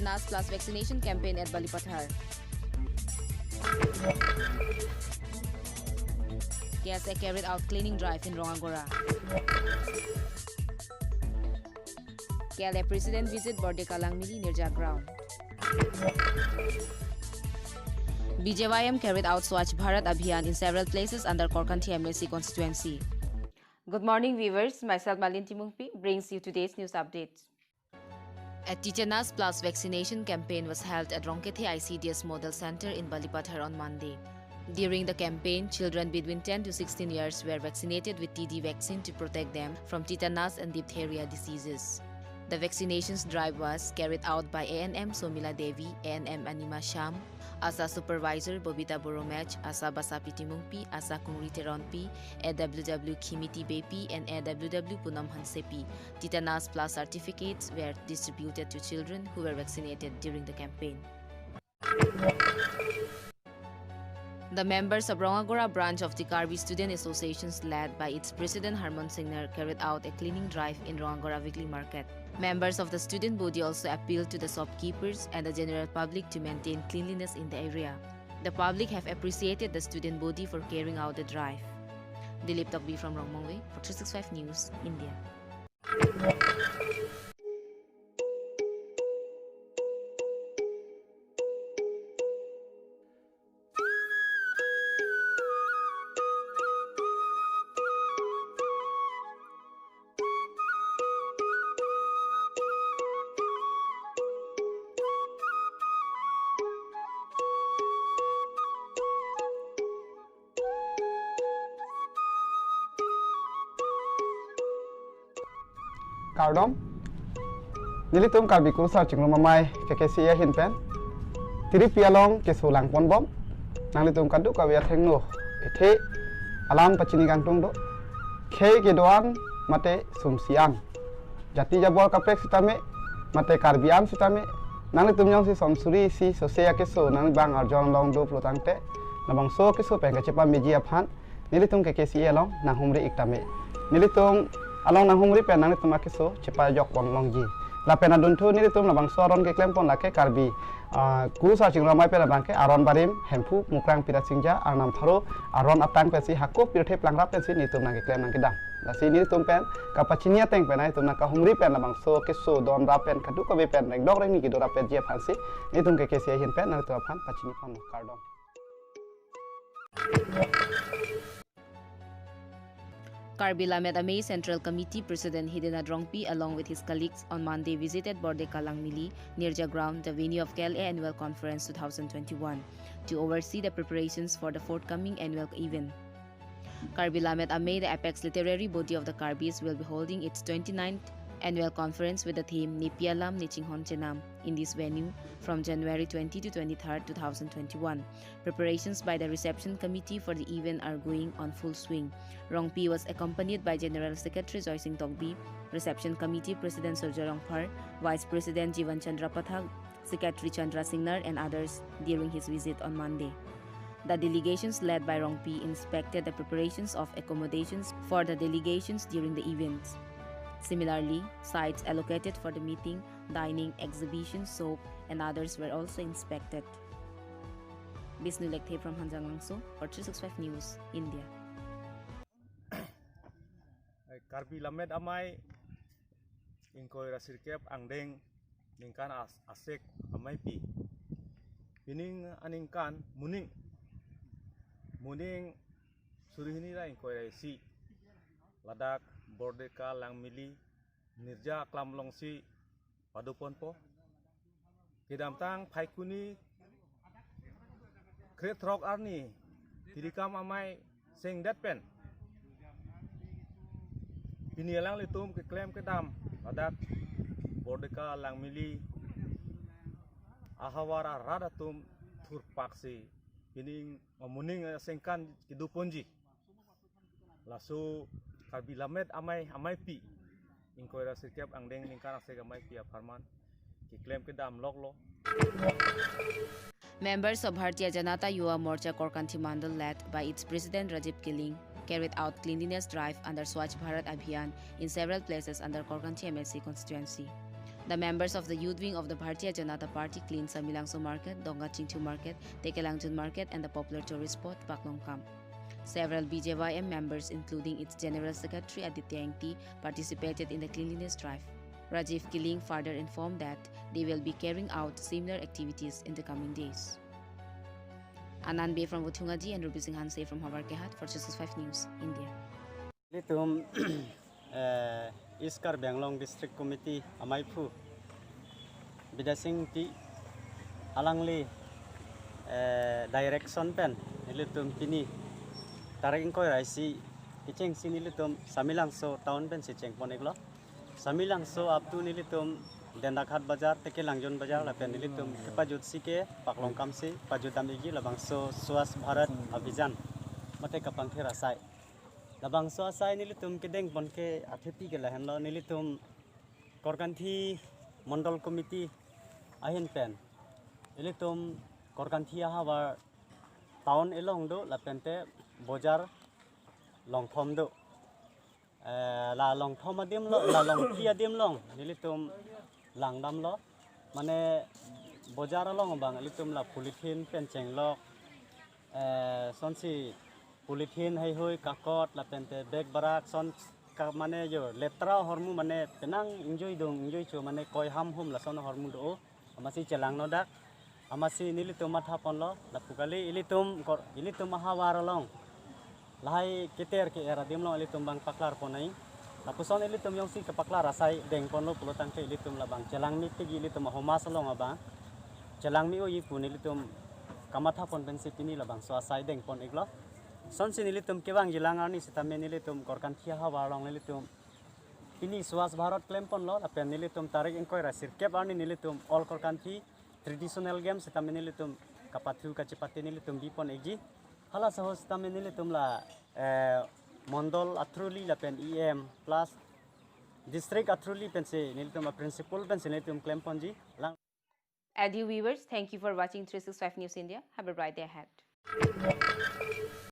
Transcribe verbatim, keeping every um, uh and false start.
Tetanus plus vaccination campaign at Balipathar. K S A carried out cleaning drive in Rongagora. K L A President visit Bordeka Langmili Nirja ground. B J Y M carried out Swachh Bharat Abhiyan in several places under Korkanthi M A C constituency. Good morning, viewers. Myself, Malin Timungpi, brings you today's news updates. A tetanus plus vaccination campaign was held at Rongkethe I C D S Model Center in Balipathar on Monday. During the campaign, children between ten to sixteen years were vaccinated with T D vaccine to protect them from tetanus and diphtheria diseases. The vaccinations drive was carried out by A N M Somila Devi, A N M Anima Sham, ASHA Supervisor Bobita Boromech, ASHA Basapi Timungpi, ASHA Kungri Teronpi, A W W Khimiti Beypi, and A W W Punam Hansepi. Tetanus plus certificates were distributed to children who were vaccinated during the campaign. The members of Rongagora branch of the Karbi Student Associations, led by its president Harmon Singnar, carried out a cleaning drive in Rongagora weekly market. Members of the student body also appealed to the shopkeepers and the general public to maintain cleanliness in the area. The public have appreciated the student body for carrying out the drive. Dilip Tokbi from Rongmongve for three six five News India. Kardom. Nelitum Karbi Kurusar Chingrum Amei K K C A ahin pen tiripi along keso langponbom. Nanglitum kadokave athengno ethe alam pachini kangtung do. Khei kedo-an mate sumsi-an, jati jabor kaprek sitame, mate Karbi an sitame, nanglitum jongsi som suri isi sose akeso nangli abang arjon long do pulotangte, labangso akeso pen kachepameji aphan nelitum K K C A along nanghumri ik tame. Nelitum along nanghumri pen nanglitum akeso chepajokpon longji. Lapen adunthu nelitum labangso aron keklempon lake Karbi, ah, Kurusar Chingrum Amei pen abangke aron barim Hemphu Mukrang Pirasingja Arnam Pharo aron atang pensi hako pirthe plangrap pensi nelitum nangkeklem nangkedam. Lasi nelitum pen kapachini ateng pen nangtum nangkahumri pen labangso keso donrap pen kadokave pen rengdok rengni kedo rap pen ji aphansi nelitum K K C A ahin pen nangtum aphan pachiniponlo, kardom. Karbi Lammet Amei Central Committee President Hidena Rongpi, along with his colleagues, on Monday visited Bordeka Langmili, Nirja Ground, the venue of K L A Annual Conference two thousand twenty-one, to oversee the preparations for the forthcoming annual event. Karbi Lammet Amei, the apex literary body of the Karbis, will be holding its twenty-ninth annual conference with the theme Nepi Alam Nechinghon Chenam in this venue from January twenty to twenty-third, two thousand twenty-one. Preparations by the reception committee for the event are going on full swing. Rongpi was accompanied by General Secretary Joysing Tokbi, Reception Committee President Surjya Rongphar, Vice President Jivan Chandra Pathak, Secretary Chandra Singnar, and others during his visit on Monday. The delegations led by Rongpi inspected the preparations of accommodations for the delegations during the events. Similarly, sites allocated for the meeting, dining, exhibition, shop, and others were also inspected. Bishnu Lekthe from Hanjanglangso for three six five News India. Karbi Lammet Amei ingkoi ra sirkep angdeng ningkan as-, asek ameipi. Pining aningkan moning, moning suri hini ra ingkoi ra isi ladak Bordeka Langmili Nirja aklam alongsi padoponpo. Kedamtang Phaikuni krethrok arni tirikam amei sengdet pen pini alanglitum keklem kedam ladak Bordeka Langmili ahavar arat atum thurpaksi pining moning sengkan kedoponji. Laso Karbi Lammet Amei ameipi ingkoi ra sirkep angdeng ningkan asek ameipi apharman keklem kedam loklo. Members of Bharatiya Janata Yuva Morcha Korkanthi Mandal, led by its president Rajiv Killing, carried out cleanliness drive under Swachh Bharat Abhiyan in several places under Korkanthi M L C constituency. The members of the youth wing of the Bharatiya Janata Party cleaned Samelangso Market, Dongka Chingthu Market, Tekelangjun Market and the popular tourist spot Paklongkam. Several B J Y M members, including its General Secretary Aditya Engti, participated in the cleanliness drive. Rajiv Killing further informed that they will be carrying out similar activities in the coming days. Anand Bey from Vothungaji and Ruby Singh Hanse from Howraghat for Three six five News, India. Nelitum eh, East Karbi Anglong District Committee amaiphu Bidya Sing Engti alangli eh, direction pen nelitum pini tarik ingkoi ra isi kechengsi nelitum Samelangso town pensi chengpon iklo. Samelangso up to nelitum Dendakhat Bazar, Tekelangjun Bazar lapen nelitum kepajutsi ke Paklongkam si pajutdam ikji labangso Swachh Bharat Abhiyan mate kapangthir asai. Labangso asai nelitum kedengpon ke athepi ke lahenlo, nelitum Korkanthi Mondol Committee ahin pen ilitum Korkanthi ahavar town along do lapente bojar longthom do. Eh, la longthom adim lo, la longpi adim long nelitum langdamlo. Mane bojar along abang ilitum la polythene pen chenglok, eh, sonsi polythene heihui kakot lapente bag barak son ka mane jo letra ahormu mane penang ingjoi dung ingjoi cho mane koi ham hum lason ahormu do. Amatsi chelangno dak. Amatsi nelitum mathaponlo lapu kali ilitum kor ilitum ahavar along lahai keter ke-er adim long ilitum bang paklarpon nai. Lapuson ilitum jongsi kepaklar asai dengponlo pulo tangte ilitum labang chelangme tigi ilitum ahomas along abang chelangme-o ji pu nelitum kamathapon pensi pini labangso asai dengpon iklo. Sonsi nelitum kevangjilang arni sitame nelitum Korkanthi ahavar along nelitum pini Swachh Bharat klemponlo lapen nelitum tarik ingkoi ra sirkep arni nelitum All Korkanthi traditional game sitame nelitum kapathu kachepate nelitum bipon ikji. Hala sahos sitame nelitum la eh, Mondol athuli lapen E M plus District athuli pensi nelitum a principal pensi nelitum klemponji. Lang Dear viewers, thank you for watching three six five News India. Have a bright day ahead.